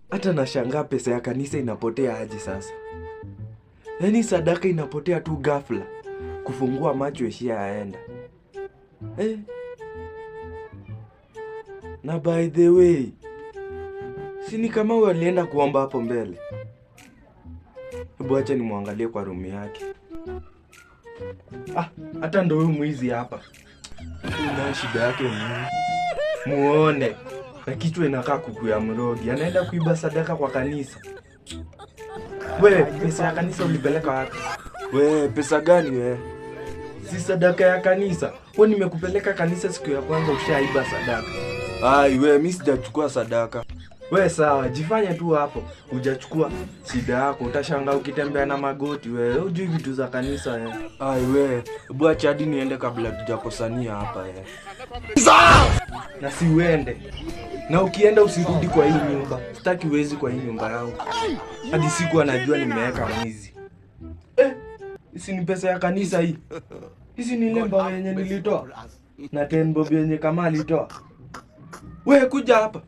Hata nashangaa pesa ya kanisa inapotea aje sasa. Yaani sadaka inapotea tu ghafla. Kufungua macho ishia aenda. Eh. Na by the way, si ni kama huyo alienda kuomba hapo mbele. Hebu acha nimwangalie kwa rumu yake. Ah, hata ndo huyu mwizi hapa. Huyu shida yake ni muone. Na kichwa inakaa kuku ya mrogi. Anaenda kuiba sadaka kwa kanisa. We, pesa ya kanisa ulipeleka wapi? We, pesa gani we? Si sadaka ya kanisa. We, nimekupeleka kanisa siku ya kwanza ushaiba sadaka. Ai we, mimi sijachukua sadaka. We sawa, jifanye tu hapo. Hujachukua shida yako. Utashangaa ukitembea na magoti we. Hujui vitu za kanisa we. Ai we, hebu acha hadi niende kabla tujakosania hapa we. Na si uende. Na ukienda usirudi kwa hii nyumba. Sitaki uwezi kwa hii nyumba yangu. Hadi siku anajua nimeweka mwizi. Eh, hisi ni pesa ya kanisa hii. Hizi ni ile mbao yenye nilitoa. Na 10 bob yenye kama alitoa. We kuja hapa.